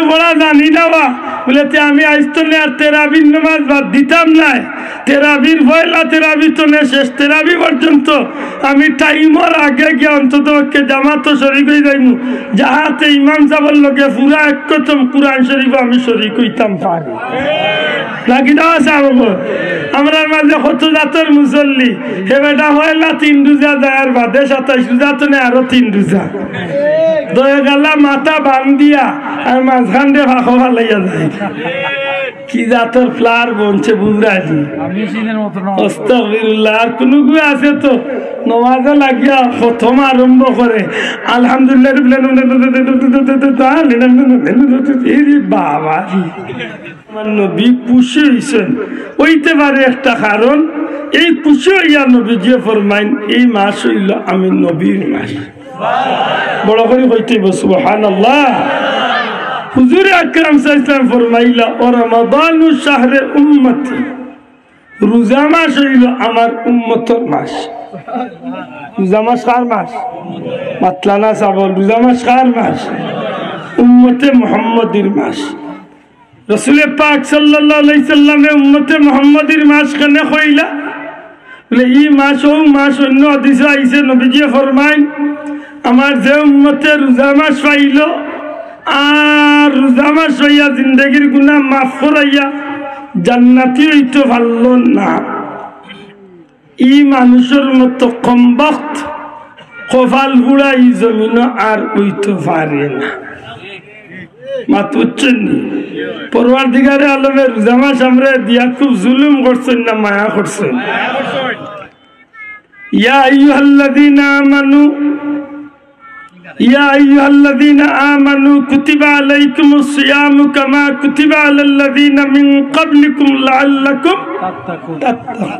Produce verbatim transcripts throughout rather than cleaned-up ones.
পড়া জানি না বা। বলে, "তে আমি আইজ তনে আর তেরাবির নামাজ বাদ দিতাম নায়। তেরাবির পয়লা তেরাবি তনে শেষ তেরাবি পর্যন্ত আমি টাইমর আগে গিয়া অন্তত পক্ষে জামাতো শরিক অই যাইমু, যাহাতে ইমাম সাবর লগে পুরা এক খতম কুরআন শরিফো আমি শরিক অইতাম পারি।" লাগি না সাব? আমরার মাঝে কত জাতর মুসল্লি, হে বেটা পয়লা তিন রুজা যার বাদে সাতাইশ রুজা তনে আরো তিন রুজা। দয়া গালা মাথা বান্ধিয়া আর মাঝখান দিয়া ফাঁকো ফালাইয়া যায়। কি জাতর ফ্লার বনছে বুঝরানি? আমি সিনের মতো না। আস্তাগফিরুল্লাহ। আর কুনুগু আছে তো নমাজো লাগিয়া প্রথম আরম্ভ করে, আলহামদুলিল্লাহ, এই রে বাবা রে। আমার নবী খুশি হইছেন, হইতে পারে একটা কারণ, এই খুশি হইয়া নবীজিয়ে ফরমাইন, "এই মাস হইল আমি নবীর মাস।" বড় করি কইতে হইব, সুবহানাল্লাহ। হুজুরে আকরাম সাল্লাল্লাহু আলাইহি ওয়াসাল্লাম ফরমাইলা, "ও রমাদানু শাহরে উম্মতি।" রোজা মাস হইল আমার উম্মতর মাস। রোজা মাস কার মাস? মাতলা না সাবল, রোজা মাস কার মাস? উম্মতে মুহাম্মদীর মাস। রসুলে পাক সাল্লাল্লাহু আলাইহি সাল্লামে উম্মতে মুহাম্মদীর মাস কেনে কইলা? বলে, ই মাস, ও মাস, অন্য হাদিসে আইছে, নবীজিয়ে ফরমাইন, "আমার যে উম্মতে রোজা মাস পাইল, আর রোজা মাস পাইয়া জিন্দেগির গুনাহ মাফ করাইয়া জান্নাতি হইতে পারল না, ই মানুষর মতো কমবখত কপাল পুড়া ই জমিনো আর হইতে পারে না।" মাত বুঝছেন নি? পরওয়ারদিগারে আলমে রোজা মাস আমরারে দিয়া খুব জুলুম করছেন না মায়া করছেন? ইয়া আইয়ুহাল্লাযীনা আমানু, ইয়া আইয়ুহাল্লাযীনা আমানু কুতিবা আলাইকুমুস সিয়ামু কামা কুতিবা আলাল্লাযীনা মিন ক্বাবলিকুম লাআল্লাকুম তাত্তাকুন।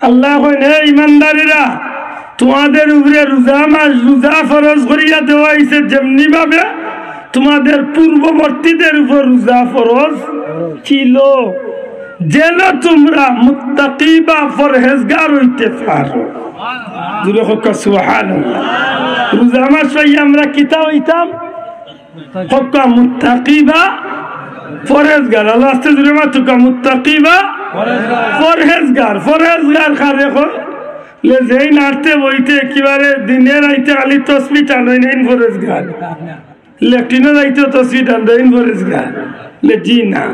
আল্লায় কইন, "হে ইমানদারেরা, তোমাদের উপরে রোজা মাস, রোজা ফরজ করিয়া দেওয়া হইছে, যেমনি ভাবে তোমাদের পূর্ববর্তীদের উপর রোজা ফরজ ছিল, যেন তোমরা মুত্তাকি বা পরহেজগার হইতে পারো।" জোরে কউক্কা সুবহানাল্লাহ। রোজা মাস পাইয়া আমরা কিতা হইতাম? কউক্কা মুত্তাকি বা পরহেজগার। আল্লাহ আস্তে জোরে মাতউক্কা, মুত্তাকি বা পরহেজগার। পরহেজগার কারে কয়? লে যেইন আটতে বইতে একেবারে দিনে রাইতে খালি তসবি টানইন, এইন পরহেজগার। লেট্রিনো যাইতে তসবি টানইন, এইন পরহেজগার। লে জি না।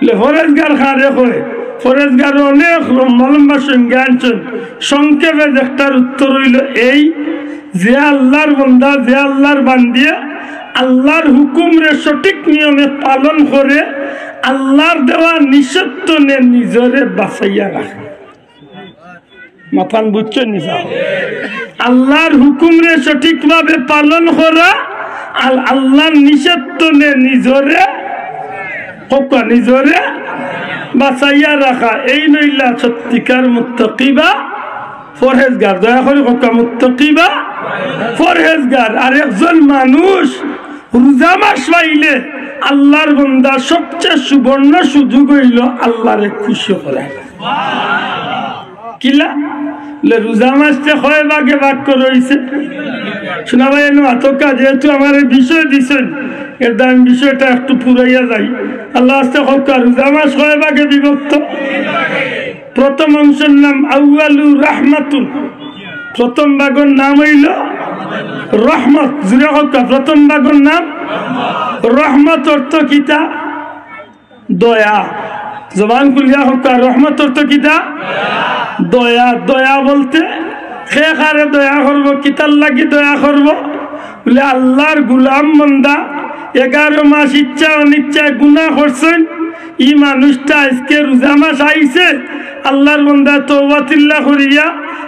লে পরহেজগার কারে কয়? পরহেজগারর অনেক লম্বা লম্বা সংজ্ঞা আনছইন। সংক্ষেপে একটার উত্তর হইল এই, যে আল্লাহর বন্দা, যে আল্লাহর বান্দিয়ে আল্লাহর হুকুমরে সঠিক নিয়মে পালন করে, আল্লাহর দেওয়া নিষেধ তনে নিজরে বাঁচাইয়া রাখে। মাতখান বুঝছইন নি সাব? আল্লাহর হুকুমরে সঠিকভাবে পালন করা, আর আল্লাহর নিষেধ তনে নিজরে, কউক্কা, নিজরে বাঁচাইয়া রাখা, এইন অইলা সত্যিকার মুত্তাকি বা পরহেজগার। দয়া করি কউক্কা, মুত্তাকি বা পরহেজগার। আর একজন মানুষ রোজা মাস পাইলে আল্লাহর বন্দা সবচেয়ে সুবর্ণ সুযোগ হইল আল্লাহরে খুশি করা। কিলা? লে রোজা মাসতে কয় ভাগে ভাগ করা হইছে? শোনা ভাই, এনে মাতউক্কা, যেহেতু আমারে বিষয় দিছইন, এর দাম বিষয়টা একটু পুরাইয়া যাই। আল্লাহ আস্তে কউক্কা, রোজা মাস কয় ভাগে বিভক্ত? প্রথম অংশর নাম আউয়ালু রাহমাতুন। প্রথম ভাগর নাম হইল রহমত। জোরে কউক্কা, প্রথম ভাগর নাম রহমত। অর্থ কিতা? দয়া। জবান খুলিয়া কউক্কা, রহমত অর্থ কিতা? দয়া। দয়া বলতে কে কারে দয়া করবো, কিতার লাগি দয়া করবো? বলে, আল্লাহর গুলাম বন্দা এগারো মাস ইচ্ছা অনিচ্ছায় গুনাহ করছইন, ই মানুষটা আইজকে রোজা মাস আইছে, আল্লাহর বন্দা তওবাতিল্লা করিয়া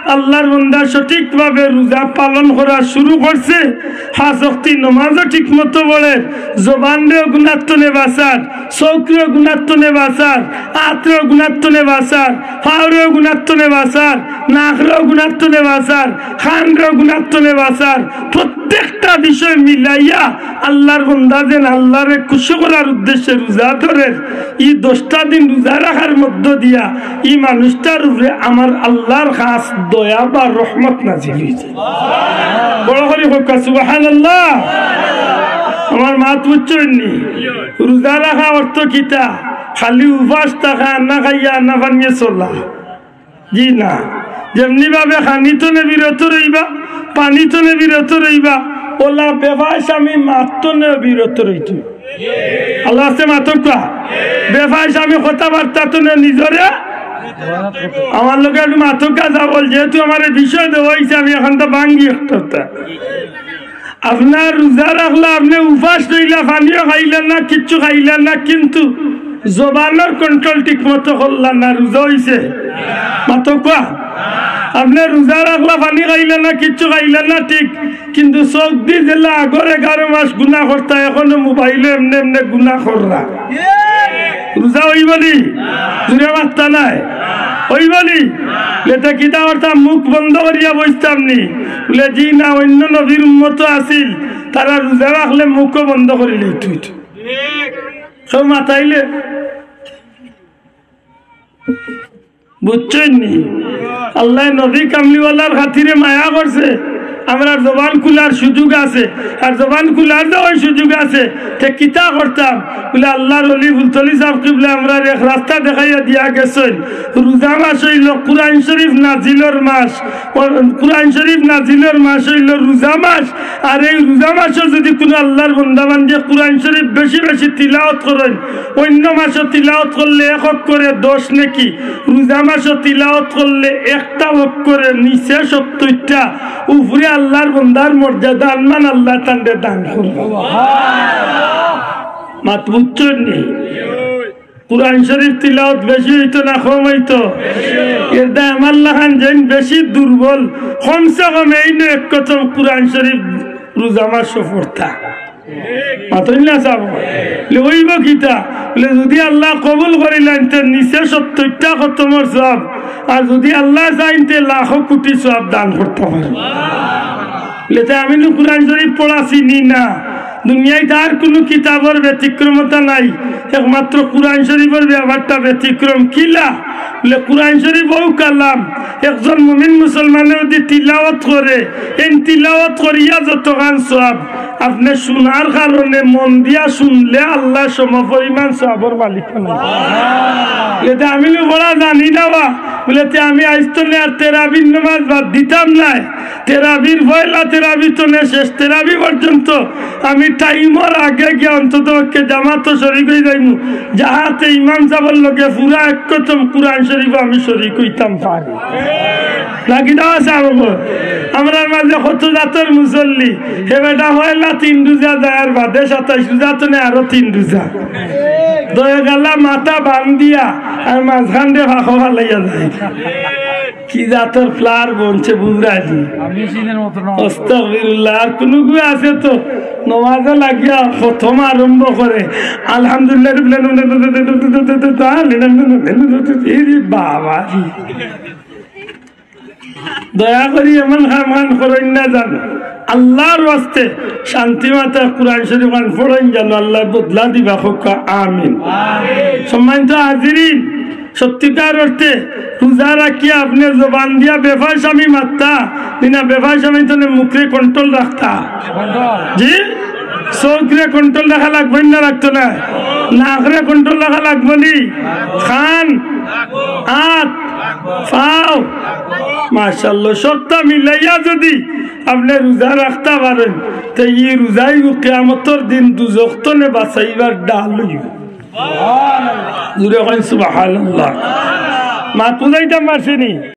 আল্লাহর বন্দা সঠিকভাবে রোজা পালন করা শুরু করছে, পাঁচ ওয়াক্তি নমাজও ঠিকমতো পড়ের, জবানরেও গুনার তনে বাঁচার, চউখরেও গুনার তনে বাঁচার, আতরেও গুনার তনে বাঁচার, পাওরেও গুনার তনে বাঁচার, নাকরেও গুনার তনে বাঁচার, কানরেও গুনার তনে বাঁচার, প্রত্যেকটা বিষয় মিলাইয়া আল্লাহর বন্দা যেন আল্লাহরে খুশি করার উদ্দেশ্যে রোজা ধরের। ই দশটা দিন রোজা রাখার মধ্য দিয়া ই মানুষটার উপরে আমার আল্লাহর খাস দয়া বা রহমত নাজিল হইছে। বড় করি কউক্কা সুবহানাল্লাহ। আমার মাত বুঝছইন নি? রোজা রাখা অর্থ কিতা? খালি উপাস থাকা, না খাইয়া, না পানিয়ে চলা? জি না। যেমনি ভাবে খানি তনে বিরত রইবা, পানি তনে বিরত রইবা, অউলা বেফাঁস আমি মাত তনে বিরত রইতু। আল্লাহ আছে মাতউক্কা। বেফাঁস আমি কথাবার্তা তনে নিজরে, আমার লগে একটু মাতউক্কা যা বল, যেহেতু আমার এই বিষয় দেওয়া হইছে, আমি এখন তো ভাঙ্গি একটা। আপনার রোজা রাখলা, আপনে উপাস রইলা, পানিও খাইলা না, কিচ্ছু খাইলা না, কিন্তু জবানর control ঠিক মতো করলা না, রোজা হইছে? মাতউক্কা। আপনে রোজা রাখলা, পানি খাইলা না, কিচ্ছু খাইলা না, ঠিক, কিন্তু চউখ দি যেলা আগর এগারো মাস গুনা করতা, এখনো মোবাইলো এমনে এমনে গুনা কররা। রোজা হইবো নি? জুরে মাততা নায়। হইবো নি? লেতে কিতা করতাম, মুখ বন্ধ করিয়া বইতাম নি? বলে, "জি না, অন্য নবীর উম্মত আছিল, তারা রোজা রাখলে মুখও বন্ধ করিলে তুই।" কেউ মাতাইলে বুঝছইন নি? আল্লাহ নবী কামলিওয়ালার খাতিরে মায়া করছে, আমরার জবান খুলার সুযোগ আছে, আর জবান খুলার যে ওই সুযোগ আছে, তে কিতা করতাম? বলে, আল্লাহর ওলি ফুলতলি সাহেব কিবলা আমরার এক রাস্তা দেখাইয়া দিয়া গেছইন। রোজা মাস হইল কোরআন শরীফ নাজিলর মাস, ও কোরআন শরীফ নাজিলর মাস হইল রোজা মাস। আর এই রোজা মাসে যদি কোনো আল্লাহর বন্দা বান্দিয়ে কোরআন শরীফ বেশি বেশি তিলাওয়াত করেন, অন্য মাসে তিলাওয়াত করলে এক অক্ষরে দশ নেকি, রোজা মাসে তিলাওয়াত করলে একটা অক্ষরে নিচে সত্তরটা, উপরে আল্লাহর বন্দার মর্যাদা আনমান আল্লাহ তানরে দান করবো। মাত বুঝছইন নি? কোরআন শরীফ তিলাওয়াত বেশি হইতো না কম হইতো? এর দায় আমার লাখান যেন বেশি দুর্বল, কমসে কম এই নয় এক খতম কোরআন শরীফ রোজা মাসো পড়তা। মাতইন না সাব? বলে, "হইবো কিতা?" বলে, "যদি আল্লাহ কবুল করিলাইন, তে নিচে সত্তরটা খতমর সওয়াব, আর যদি আল্লাহ চাইন, তে লাখো কোটি সওয়াব দান করতা পারবো।" বলে, "তে আমি নু কোরআন শরীফ পড়া চিনি না, দুনিয়াত আর কুনু কিতাবর ব্যতিক্রমতা নাই, একমাত্র কোরআন শরীফর ব্যাপারটা ব্যতিক্রম।" কিলা? বলে, কোরআন শরীফ অউ কালাম, একজন মুমিন মুসলমানে যদি তিলাওয়াত করে, এই তিলাওয়াত করিয়া যতখান সওয়াব, আপনে শুনার কারণে মন দিয়া শুনলে আল্লাহ সমপরিমাণ সওয়াবর মালিক বানায়। বলে, "তে আমি নু পড়া জানি না বা।" বলে, "তে আমি আইজ তনে আর তেরাবির নামাজ বাদ দিতাম নায়, তেরাবির পয়লা তেরাবি তনে শেষ তেরাবি পর্যন্ত আমি টাইমর আগে গিয়া অন্তত পক্ষে জামাতো শরিক অই যাইমু, যাহাতে ইমাম সাবর লগে পুরা এক খতম কোরআন শরীফ আমি শরিক অইতাম পারি।" লাগি দাও আছে আমরার মাঝে কত জাতর মুসল্লি, হে বেটা পয়লা তিন রোজা যায় আর বাদে সাতাইশ রোজা তনে আরো তিন রোজা। দয়া গালা মাথা বান্ধিয়া আর মাঝখান দিয়া ফাঁকো ফালাইয়া যায়। কি জাতর ফ্লার বনছে বুঝরাজি। আমি সিনের মতো না। আস্তাগফিরুল্লাহ। আর কুনুগু আছে তো নমাজে লাগিয়া প্রথম আরম্ভ করে, আলহামদুলিল্লাহ, এই বাবা রে। দয়া করি এমন কাম খান করইন না জানো। আল্লাহর ওয়াস্তে শান্তি মাতা কোরআন শরীফ খান পড়ইন জানো, আল্লাহ বদলা দিবা, কউক্কা আমিন। সম্মানিত হাজিরিন, সত্যিকার অর্থে রোজা রাখিয়া আপনে জবান দিয়া বেফাঁস আমি মাততা, দিনা বেফাঁস আমি তনে মুখরে control রাখতা। জি? চউখরে control রাখা লাগবো না, রাখতো না? নাকরে control রাখা লাগবো নি? কান, আত, পাও, মাশাআল্লাহ, সবটা মিলাইয়া যদি আপনে রোজা রাখতা পারইন, তে ই রোজাই কিয়ামতর দিন দুজখ তনে বাঁচাইবার ঢাল অইবো। জুরে কইন সুবহানাল্লাহ। মাত বুঝাইতাম পারছি নি?